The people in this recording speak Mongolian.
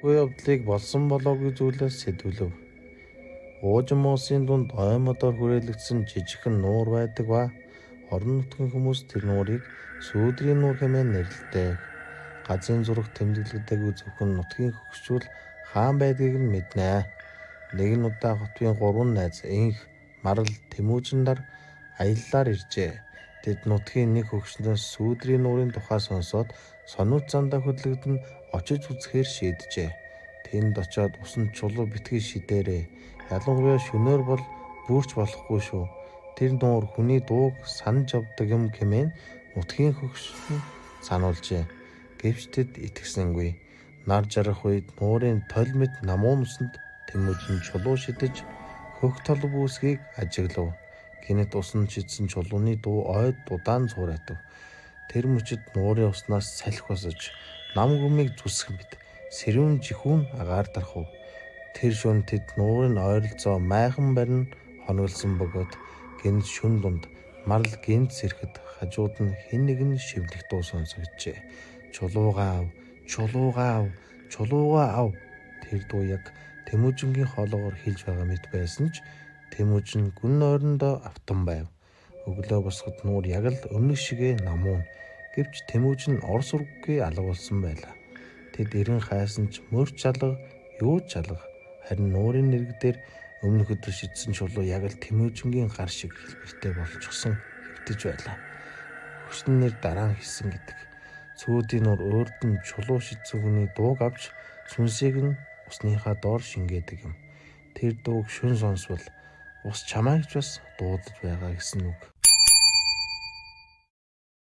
Үе явдлыг болсон болоогүй зүйлээр сэтгүүлв. Уужим уулсын дунд ой модоор хүрээлэгдсэн жижигхэн нуур байдаг ба орон нутгийн хүмүүс тэр нуурыг Сүүдрийн нуур хэмээн нэрлэдэг. Газрын зурагт тэмдэглэгдээгүй зөвхөн нутгийн хөгшчүүл хаан байдгийг нь мэднэ. Нэгэн удаа хотын гурван найз Энх, Марал, Тэмүжин нар аяллаар иржээ. Тэд нутгийн нэг хөгшнөөс Сүүдрийн нуурын тухай сонсоод сониуч зандаа хөдлөгдөн очиж үзэхээр шийджээ. Тэнд очоод усанд чулуу битгий шидээрэй. Ялангуяа шөнөөр бол бүр ч болохгүй шүү. Тэр нуур хүний дууг санаж явдаг юм хэмээн нутгийн хөгшин сануулжээ. Гэвч тэд итгэсэнгүй. Нар жаргах үед нуурын толь мэт намуун усанд Тэмүжин чулуу шидэж хөх толбо үүсгэхийг ажиглав. Гэнэт усанд шидсэн чулууны дуу ойд удаан цуурайтав. Тэр мөчид нуурын уснаас салхи босож нам гүмийг зүсэх мэт сэрүүн жихүүн агаар дархав. Тэр шөнө тэд нуурын ойролцоо майхан барин хоноглосон бөгөөд гэнэт шөнө дунд Марал гэнэт сэрэхэд хажууд нь хэн нэгэн шивнэх дуу сонсогджээ. "Чулуугаа ав, чулуугаа ав, чулуугаа ав" Тэр дуу яг Тэмүжингийн хоолойгоор хэлж байгаа мэт байсан ч Тэмүжин гүн нойрондоо автан байв. Өглөө босоход нуур яг л өмнөх шигээ намуун. Гэвч Тэмүжин ор сураггүй алга болсон байлаа. Тэд эрен хайсан ч мөр ч алга, юу ч алга. Харин нуурын нэрэг дээр өмнөх өдөр шидсэн чулуу яг л Тэмүжингийн гар шиг хэлбэртэй болчихсон хэвтэж байлаа. Хөгшин нэр дараа нь хэлсэн гэдэг. Цүүдийн нуур өөрд нь чулуу шидсэн хүний дууг авч сүнсийг нь усныхаа доор шингээдэг юм. Тэр дууг шөнө сонсвол ус чамайг ч бас дуудаж байгаа гэсэн үг.